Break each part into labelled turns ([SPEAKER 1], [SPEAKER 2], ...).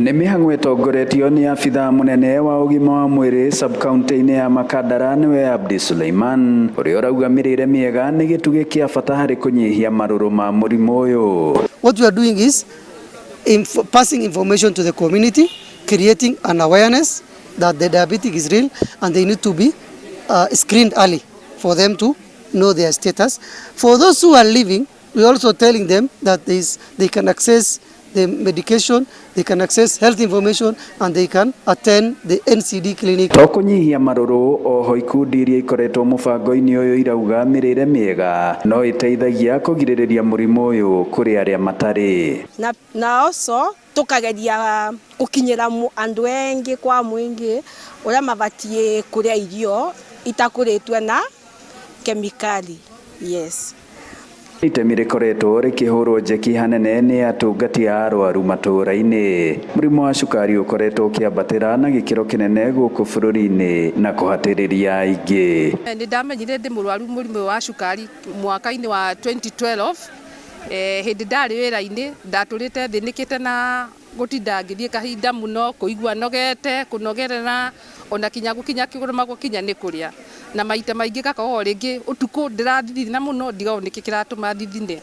[SPEAKER 1] Nĩ mĩhang'o ĩtongoretio nĩ abithaa mũnene wa ũgima wa mwĩrĩ sub-county-inĩ ya Makadara nĩwe Abdi Suleiman, ũrĩa ũrauga mĩrĩre mĩega nĩ gĩtugĩ kĩa bata harĩ kũnyihia marũrũ ma mũrimũ ũyũ.
[SPEAKER 2] What we are doing is passing information to the community, creating an awareness that the diabetic is real and they need to be screened early for them to know their status. For those who are living, we are also telling them that they can access the medication, they can access health information, and they can attend the NCD clinic.
[SPEAKER 1] To kũnyihia marũrũ, oho ikundi iria ikoretwo mũbango-inĩ ũyũ irauga mĩrĩre mĩega no ĩteithagia kũgirĩrĩria mũrimũ ũyũ kũrĩ arĩa matarĩ.
[SPEAKER 3] Na also tukageria gukinyira andu engi kwa mwingi uria mabatie kuria irio itakuritwe na kemikali. Yes.
[SPEAKER 1] Itemi rĩkoretwo rĩkĩhũrwo njeki hanene nĩ atungati a arwaru matũũra-inĩ. Mũrimũ wa cukari ũkoretwo ũkĩambatĩra na gĩkĩro kĩnene gũkũ bũrũri-inĩ na kũhatĩrĩria aingĩ.
[SPEAKER 4] Nĩ ndamenyire ndĩ mũrwaru mũrimũ wa cukari mwaka-inĩ wa 2012, hĩndĩ ndarĩ wĩra-inĩ, ndatũrĩte thĩnĩkĩte na gũtinda ngĩthiĩ kahinda mũno, kũigua nogete, kũnogerera, ona kinya gũkinya kĩgũrũ gũkinya nĩ kũrĩa, na maita maingĩ gakoragwo rĩngĩ ũtukũ ndĩrathithina mũno, ndigagwo nĩkĩ kĩratũma thithine.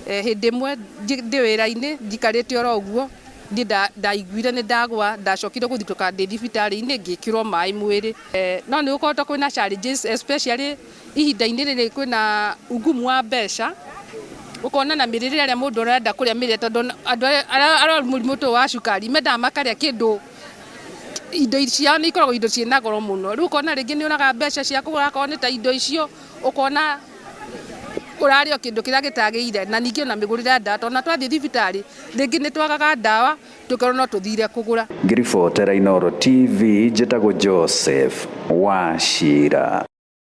[SPEAKER 4] Hĩndĩ ĩmwe ndĩ wĩra-inĩ njikarĩte oro ũguo, niĩ ndaiguire nĩ ndagwa, ndacokire gũthitũka ndĩ thibitarĩ-inĩ, ngĩkĩrwo maĩ mwĩrĩ. No nĩ gũkoretwo kwĩna challenges, especially ihinda-inĩ rĩrĩ kwĩna ugumu wa mbeca, ũkona na mĩrĩre ĩrĩa mũndũ arenda kũrĩa mĩrĩre, tondũ andũ arĩa arwaru mũrimũ ũyũ wa cukari mendaga makarĩa kĩndũ, indo ciao nĩ ikoragwo indo ciĩna goro mũno. Rĩu ũkona rĩngĩ nĩ ũraga mbeca cia kũgũra akorwo nĩ ta indo icio, ũkona ũrarĩa o kĩndũ kĩrĩa gĩtagĩrĩire. Na ningĩ ona mĩgũrĩre ya ndawa, tondũ ona twathiĩ thibitarĩ rĩngĩ nĩ twagaga ndawa, tũkerwo no tũthire kũgũra.
[SPEAKER 1] Ngĩribotera Inooro TV, njĩtagwo Joseph Wachira.